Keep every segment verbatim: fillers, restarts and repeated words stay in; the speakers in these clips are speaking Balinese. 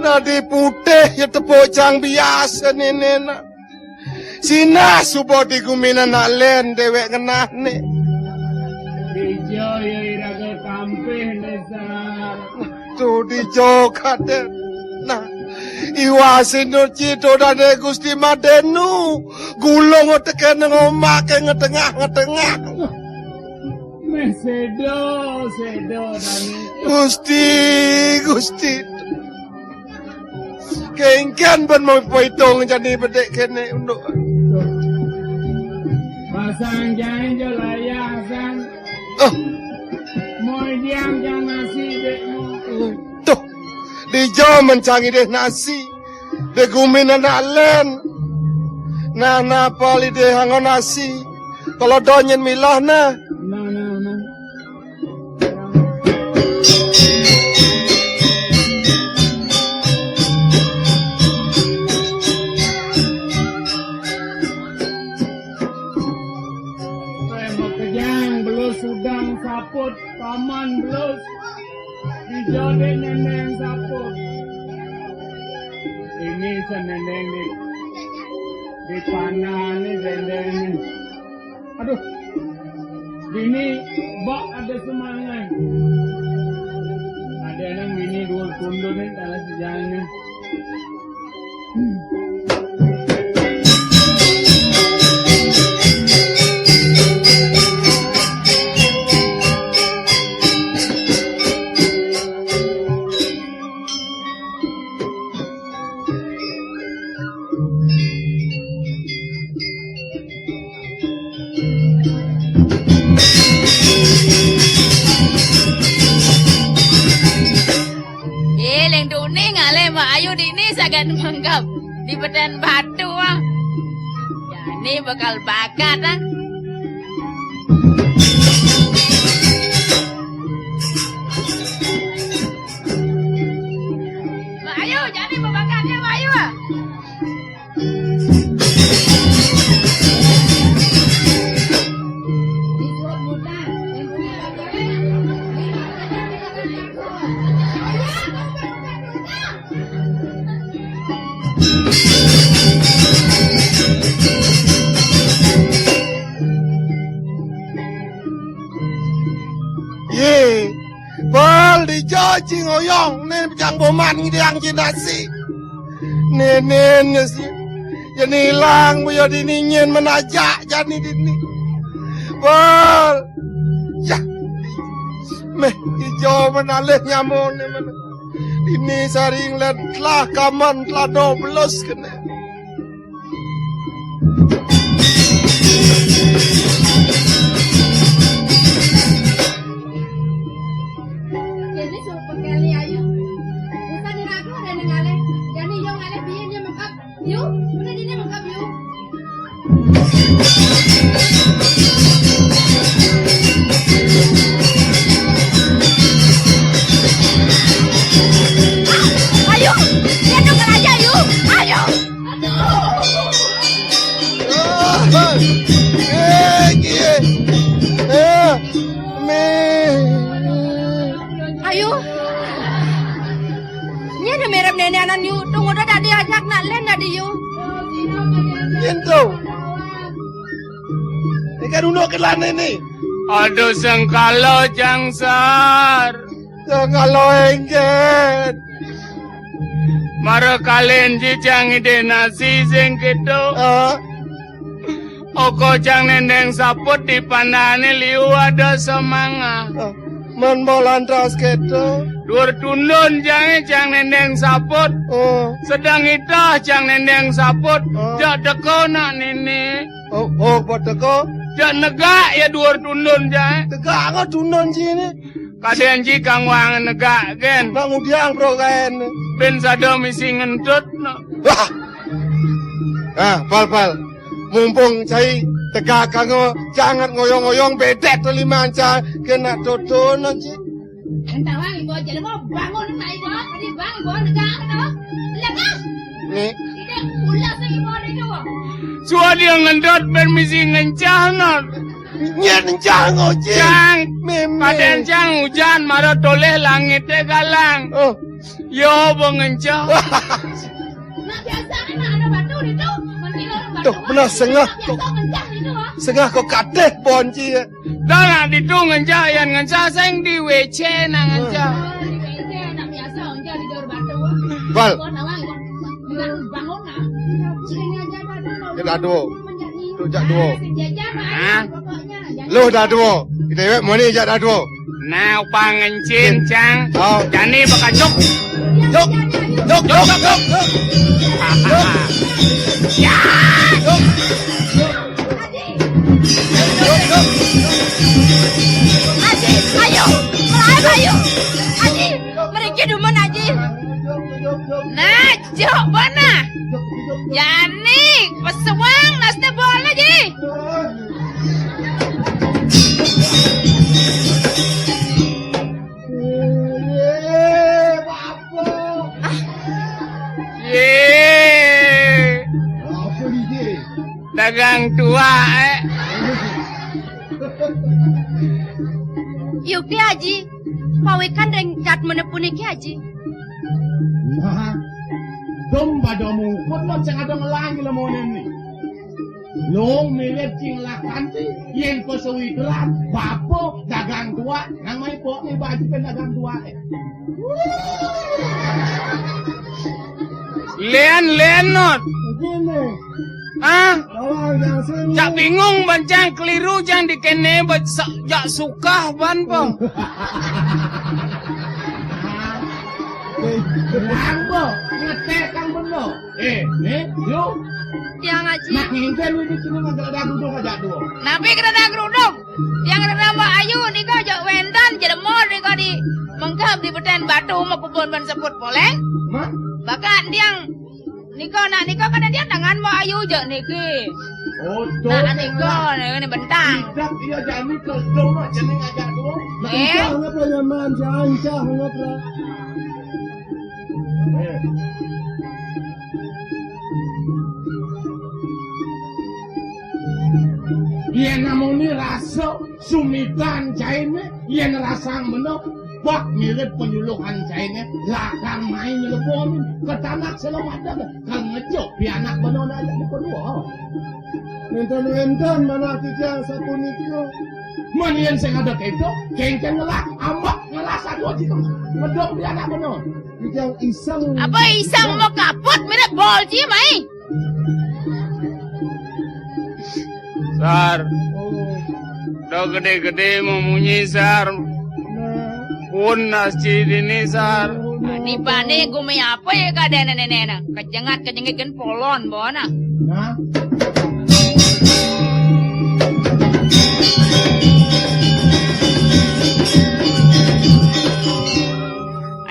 Nadi putih ya tepuk cang biasa nene na. Sinah suba di guminan nak len dewek ngenahne. Dija ya iraga kampih ne, Sar. Tu dija kaden. Nah, iwasin nuci tu dane Gusti Madenu. Gulung teken ngomake ngetengah-ngetengah. Meh seda, seda dane. Gusti, Gusti. Kengken ben mau poitong jani bedek kene unduk. Pasang jai jo layah, Sang. Oh. Mau diam jang nasi dek mau. Tuh, dija mencang idih nasi. Dek gumin anak len. Nah, napa lidih anggo nasi. Kalau donyen milah nah. Nah, nah, nah. Makejang belus udang saput paman belus. Dijodek nendeng saput. Ini senendeng di, di panah ni nendeng ni. Aduh. Bini, bak ada semangat. Ada nang bini dua tundun ni, kalau sejalan ni. Eh, Leng Duni ngalih Mak Ayu dini sagan manggap di beten batu, ah. Jani bakal bakat, ah. Mak Ayu, jani babakatnya, Mak Ayu, ah. Ye, bal dija ci ngoyong, ne pejang boman ngidang ci nasi. Nenen nasi. Jani ilang buya dini nyen menajak jani dini. Bal. Ya. Meh ijo menalih nyamone men. Dini saring len telah kaman telah dobelus kene. Jadi suruh pekeli ayu. Usah diragu ada ngalih. Jani yo ngalih biyen yo mekap. Yu, mana dini mekap yu? Ayu, dia tu keraja yu. Ayu. Aduh. Eh, eh, eh, meh. Ayu. Nya ada merem nenek anan yu. Tunggu dah dadi ajak nak len dadi yu. Gitu. Ini kan unduk ke lan ini. Aduh, sengkala, Cang Sar. Sengkala engket. Mara kalen ji cang ngidih nasi sing keto. Ah. Oko cang nendeng saput di pandane liu ada semanga. Ah. Man balantas keto. Duur tundun jange cang nendeng saput. Oh. Sedeng itah cang nendeng saput. Oh. Jak teka nak nini. Oh, oh, buat teka. Jak negak ya duur tundun jange. Tegak enggak tundun sini. Kaden ji kang wang negak gen. Nak ngudiang pro kaen. Ben sada misi ngentut no. Wah. Ah, pal, pal. Mumpung cai tegak kanggo jangan ngoyong-ngoyong bedet to lima anca kena toto no ji. Entah wang ibu aja mau bangun nak ibu. Tadi bang ibu negak no. Lekas. Ni. Tidak ulah sa ibu ada ibu. Suah dia ngentut ben misi ngencah no. Nyén encah ngujing. Cang, mimih. Kadén cang ujan, mara tolih langité galang. Oh. Yo, ba ngencah. Nah, biasa kan ada batu di tu. Tuh, benar sengah. Biasa ngencah di tu, ah. Sengah kok katih bon ci. Dah nak ditu ngencah, yan ngencah sing di W C nak ngencah. Oh, di W C nak biasa ngencah di dor batu. Bal. Buat awang, buat bangun nak. Sini aja dah dulu. Dia dah dua. Tu jak dua. Hah? Lu dah dua. Kita iwek moni jak dah dua. Nah, upah ngencin, cang. Oh. Jani bakal juk. Juk. Juk, juk, juk, juk. Ya. Juk. Aji, ayo, melayu, ayo. Aji, mereka demen, Aji. Nah, jok mana? Jani, pesuang, nasi bola, Ji. Yé. Dagang tuak, eh. Yupi, Aji. Pawikan ring jadmana puniki, Aji. Nah, dom pada mungkut lo cang ada ngelang lemonen ni. Long milet cing lakan ti, yén pesuwi geran, bapa dagang tuak, nang mai pok ni baju kan dagang tuak, eh. Lén, lén, Not. Begini. Ah? Awang yang sini. Cak bingung, ban cang keliru, cang dikene, ba sa-, jak sukah, ban, po. Eh, Bang, po, ngetek kang beno. Eh, nih, yuk. Yang Aji. Nak ngenten ini sini ngegerak duduk aja dulu. Napi gerak duduk? Tiang rera Mbok Ayu nika jak wénten jlemur nika di mengkeb di betén batu makubun ban seput poléng. Hah? Bakat tiang nika nak nika kadén tiang tangan Mbok Ayu jak niki. Oh, nak nika nika ni bentang. Tidak, iya, jani ke dong, jani ngajak dong. Eh? Encah ngapa nyaman, encah ngapa. Eh. Yén namuni rasa sumitan cainé, yén rasang bena, bak mirip penyuluhan cainé, lakar mai nyelebonin, ketanak sela madag, kal ngecok, pianak bena nak jadi kedua. Wénten-wénten manah titiang sapunika. Mén yén sing ada kéto, kénkén ngelah, ambek ngelah satua cai ngedok pianak bena. Titiang iseng. Apa iseng mau kaput, mirip bol cai, mai. Sar. Oh. Udah gedé-gedé mau munyi, Sar. Nah. Pun nasci dini, Sar. Bani-bani gumi apa ya kadéna nénéna? Kejengat-kejengit gén polon bawana. Nah.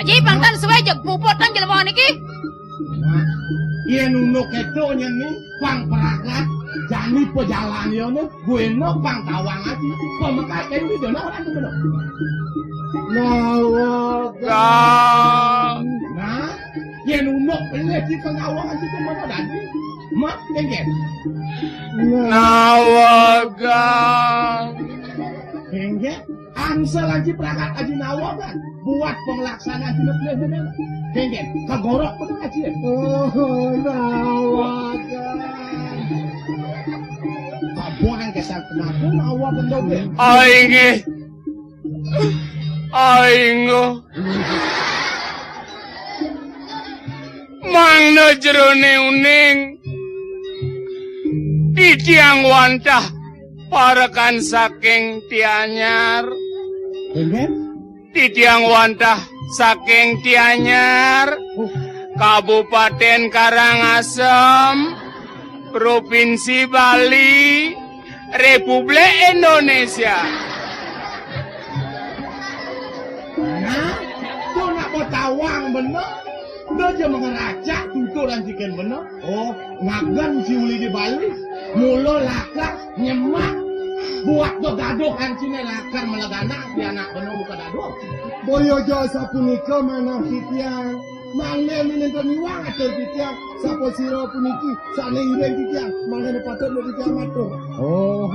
Aji pang tan suwé jeg puput tan jelema niki. Nah, yén unduk kéto nyén ni, pang pragat, jani pajalan ya né, guéna pang tawang ati. Pamekat kén di dana orang tu bener. Nawagang. Nah, yén unduk pelih di pengawang ati tu mana dadi? Mak, dengke. Nawagang. Dengke. Angsel aji pragat aji nawa kan, buat pengelaksanaan tindak benar. Kénkén, kagorok bener aji. Oh, nawa kan. Kabuang kesal kenapa nawa benda. Aing, eh. Aing, oh. Mangda jeroné uning. Titiang wantah parekan saking Tianyar. Kénkén? Titiang wantah saking Tianyar, Kabupatén Karangasem, Provinsi Bali, Republik Indonesia. Nah, to nak betawang bener. Dah je mengeracak tutur antiken bener. Oh, ngagen si uli di Bali. Mula lakar nyemak. Buat do gaduh kanciné lakar meleganak di anak beno buka daduh. Boya ja sapunika manah titiang. Mangda nénten iwang atur titiang. Sapa sira puniki sané iring titiang. Mangda patut titiang matur. Oh.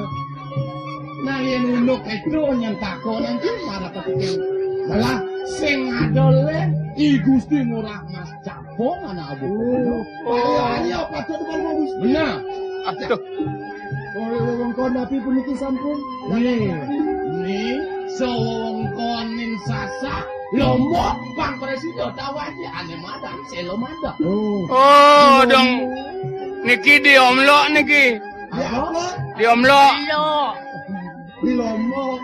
Nah, yén unduk itu nyén takonan ki marang peting. Malah sing ada lé I Gusti Ngurah Mas Capung anak abu. Oh. Ayo, ayo, patut depan Gusti. Bener. Aduh. Oleh wewengkon napi puniki sampun? Nih, nih, sewewengkonin Sasak, Lombok, Pang Presida, tawaji, ané madan, selo madan. Oh. Oh, dong. Niki di Omlok niki. Apa? Di Omlok. Omlok. Di Lombok.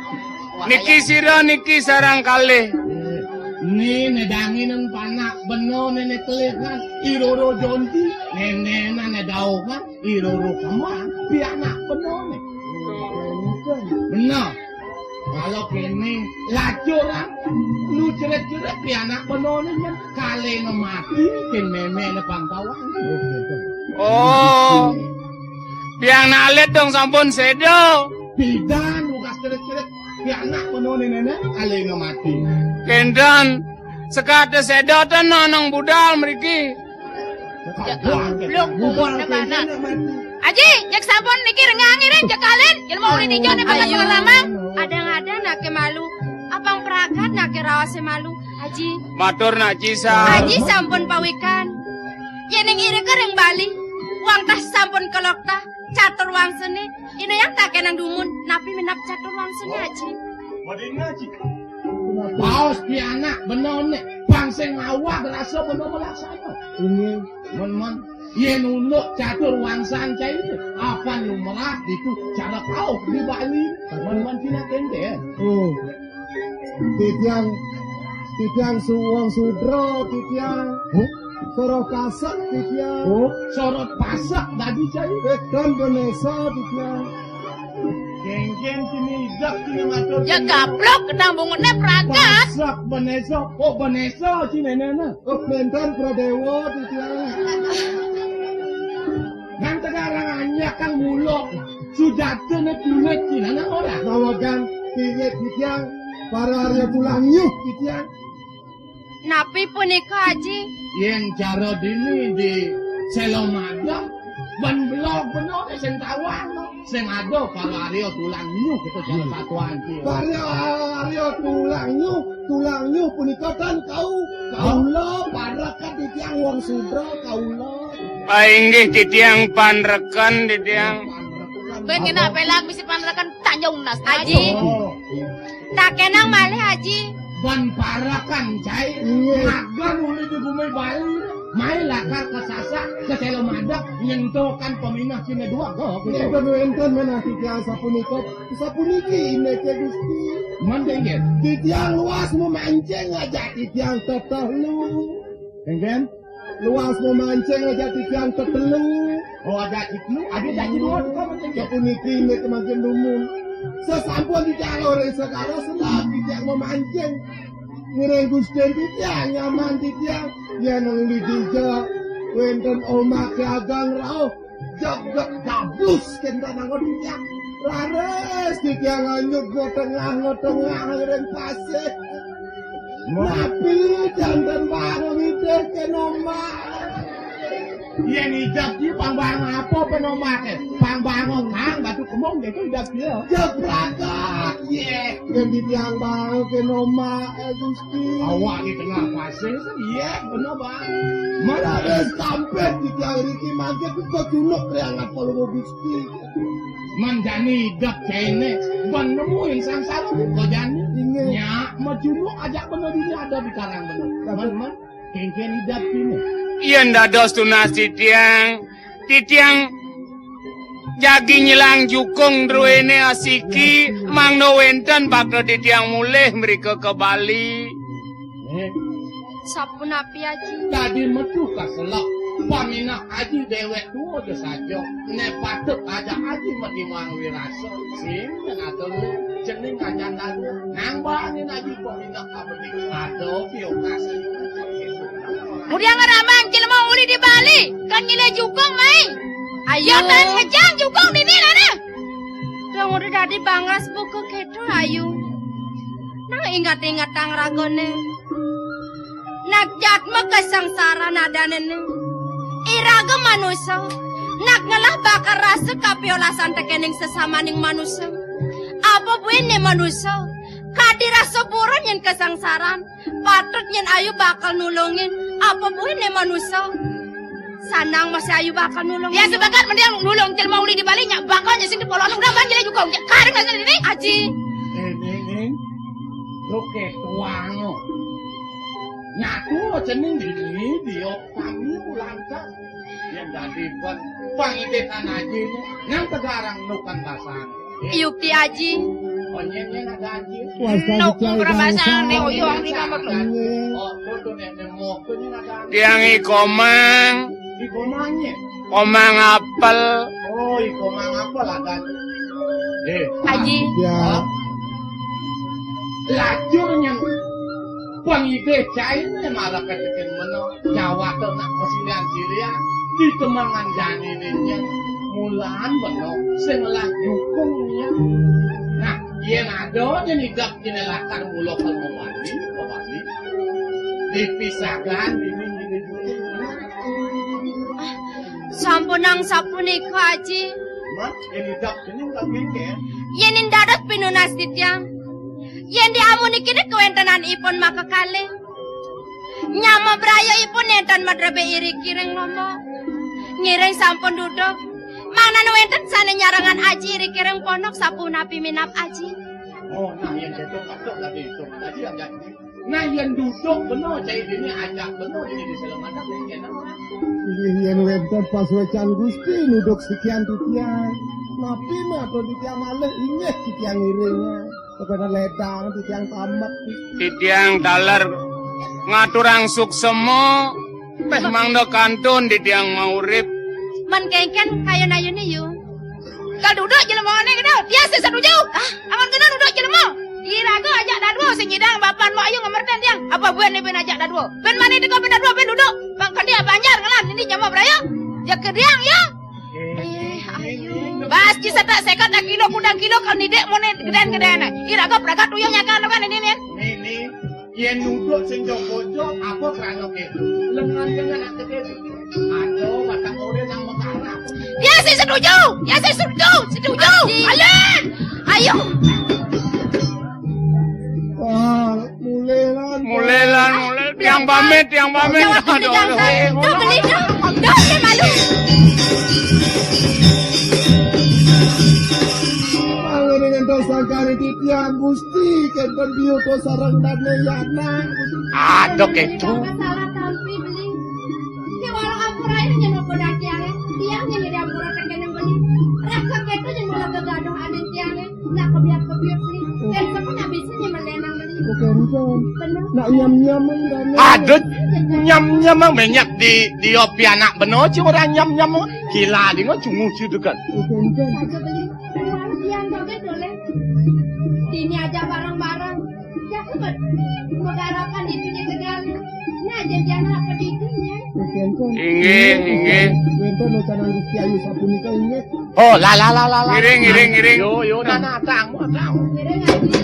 Niki sira niki sareng kalih. Ni nedangin panak beno nene telik kan. Iroro jonti, nene nane dau kan. Iroro kemang, pianak beno ne. Bener. Kalau kene lacuran, lu ceret-ceret pianak beno ne kan. Kalene mati, kin meme ne pangkawan. Oh. Pianak alit dong sampun sedo. Pidan, lukas ceret-ceret. Pianak beno ne nene, kalene mati. Kenten, sekate sedo ten nonong budal mriki. Lu kubur ne mana? Aji, jek sampun niki rengang iring jekalin, jelema urip ijo ne bakal Ayo. Lamang. Adang-adang nake malu, apang pragat nake raose malu. Aji. Matur nak Ji sa. Aji sampun pawikan. Yening irika ring Bali, wantah sampun kelokta, catur wangsene, ina yang takenang dumun, napi minab catur wangsene, Aji? Paos pianak beno ne, bang sing awak rasa beno melaksana. Inggih. Mon, mon, yen unduk catur wangsan cai, apan lumrah ditu cara paos di Bali. Mon, mon, cina kente. Oh. Titiang, titiang su-, wong sudra, titiang. Huh? Sorot pasak, titiang. Oh, sorot pasak dadi cai. Eh, kan benesa, titiang. Genggen sini idap sini matur. Ya gablok, ketang bungetne pragat. Pasak benesa. Oh, benesa sini nene. Oh, benten Pradewa, titiang. Nang tegarang anyak kang mulok. Sujatine piwit kinana ora? Nawagan piwit titiang, para arya tulang nyuh titiang. Napi punika, Aji? Yen cara dini di Sela Madang, ben belog beno sing tawang, sing ada para arya tulang nyuh kita cara satuan ki. Para arya tulang nyuh, tulang nyuh punika tan kau, kaula para kan titiang wong sudra kaula. Ah, inggih titiang panreken titiang. Kowe ngene pelang misi panreken tanjung nas. Aji. Oh. Tak kenang malih, Aji. Ban parakan cai. Iya. Magan uli di bumi Bali. Mai lakar ke Sasak, ke Selo Madek, nyentuhkan peminah sini dua go. Nenten wenten menah titiang sapunika. Sapuniki ineke Gusti. Mending, nggih. Titiang luas memancing aja titiang tetelu. Nggih. Luas memancing aja titiang tetelu. Oh, aja tetelu, aja jadi dua, dua memancing. Sapuniki ineke mangkin dumun. Sesampun titiang ore segala senang titiang memancing. Ngiring Gusti titiang, nyaman titiang. Yen uli dija wenten omah ke agang rauh. Jagat gabus kenten anggon titiang. Raris titiang anyut ngotengah-ngotengah ring pasih. Napi janten bang widih kena omah. Yen idap ki pang bang apa penomah ke? Pang bang kang batu kemong gitu idap dia. Jeprakat, ye. Yen titiang bang kena omah, eh, Gusti. Awak di tengah pasir, ye, bener, Bang. Mana ada sampai titiang riki mangke kejunuk riangat kalau Gusti. Manjani idap kene, ban nemuin sangsara buka jani. Inggih. Nyak, majunuk ajak bener ini ada di karang bener. Dapat. Man, man, kengken idap kene. Yen dados tunas titiang, titiang jagi nyelang jukung druene asiki, mangda wenten bakal titiang mulih mrika ke Bali. Eh. Sapunapi, Aji? Dadi metu kaselek. Paminah Aji dewek dua aja saja. Nek patut aja Aji medimang wirasa. Sing ngatur cening kacandan. Nang bangin Aji paminah apa nih? Ada piokas. Mudiang ramang jelema uli di Bali, kan nyilih jukung mai. Ayo, tan ngejang jukung dini lana. Dong udah dadi bangas buku keto ayu. Nang ingat-ingatang ragane. Nak jatma kasangsara nadanene. Iraga manusa, nak ngelah bakal rasa kapiolasan tekening sesamaning manusa. Apa buin né manusa? Kadi rasa buron yén kasangsaran. Patut yén ayu bakal nulungin. Apa buin né manusa? Sanang masih ayu bakal nulungin. Ya, sebagat mending nulung jelema uli di bali, nyak bakal nyesing di polon. Udah, Bang, jelek juga. Nyak karing lagi ini. Aji. Eh, Ning, Ning. Lo ketuang lo. Nyatu lo cening di ini, dia kami ulantar. Yang dadi ban. Pangidikan aji ini. Yang tegarang nukan basang. Yukti aji. Onyén-nyén ada aji. Nuk perbasan né uyuh di kamar lo. Oh, tuh, tuh, né, né, mok, tuh, nyén ada aji. Tiang ikomang. Ikomangnya. Komang apel. Oh, ikomang apel ada aji. Eh. Aji. Ya. Lacurnya. Pangidih cainé malah kecekin meno, nyawata nak masilian silian, di temangan janiné nyén, mulaan meno, sing ngelah jukung nyén. Nah, yén ada nyén idap kiné lakar mula ka Bali, ka Bali. Dipisagan dini nyén jukung. Sampunang sapunika, Aji. Mat, yén idap kene nggak mikir. Yén ing dados pinunas titiang. Yén di amunikine kawéntenan ipun makakalih. Nyama braya ipun nénten madrebé iri kiring lombok. Ngiring sampun duduk. Mangdane wénten sané nyarengan Aji iri kiring pondok sapunapi minab Aji. Oh, nah, yén cocok, cocok lagi itu. Aji yang jadi. Nah, yén duduk beno, cai dini ajak beno, dini di selem ajak, dini enak. Inggih, yén wénten pasuécan Gusti nuduk sikian titiang. Napi matur titiang malih inggih titiang ngiring. Kepada ledang titiang tamet. Titiang taler ngaturang suksema, téh mangda kantun titiang maurip. Men kéngkén kayun-ayuné yu. Kal duduk jelemané kéto, tiang sing setuju. Ah, amun kéné duduk jelema. Iraga ajak dadua sing nyidang bapan mbok ayu ngemerten tiang. Apa buin né buin ajak dadua? Buin mani teka buin dadua buin duduk. Bang kendi banjar ngelam dini nyama braya. Ya kediang ya. Eh, ayu. Bas ci setak seket kilo kudang kilo kal nidik mone gedén-gedén. Iraga pragat uyuh nyakan kan ini nih. Ini. Yén nuduk sing jogojog, apa krana kéto? Lengan-lengan akéh déwé. Aduh, batang urip nang mekarak. Ya, sing setuju. Ya, sing setuju. Setuju. Aji. Alin. Ayo. Ah, mulai lan. Mulai lan, mulai. Tiang pamit, tiang pamit. Aduh, aduh, aduh. Tuh, beli, tuh. Tuh, dia malu. Pangiring dosa kari titiang Gusti, kénten biuto sareng dane yana. Aduh, kéto. Salah tampi beli. Ki walau ampura ini nyen uga dadi tiange. Tiang nyen di ampura tekene beli. Rasa kéto nyen malah kegaduh ade tiange. Nak kebiak-kebiak beli. Dan sepun habisnya nyen melenang beli. Bukan, bukan. Bener. Nak nyam-nyam ini dane. Aduh, nyam-nyam mang banyak di, di opi anak beno, ci ora nyam-nyam. Gila, di ngono cungu ci degan. Bukan, bukan. Aja beli. Keluar tiang joget boleh. Dini aja bareng-bareng. Jaku bet. Megarakan di dunia tegal. Nah, janjian apa di dunia? Inggih, inggih. Wénten wacana Gusti Ayu sapunika inggih. Oh, la, la, la, la, la. Ngiring, ngiring, ngiring. Yo, yo, nah, nah, atang, atang. Ngiring aja.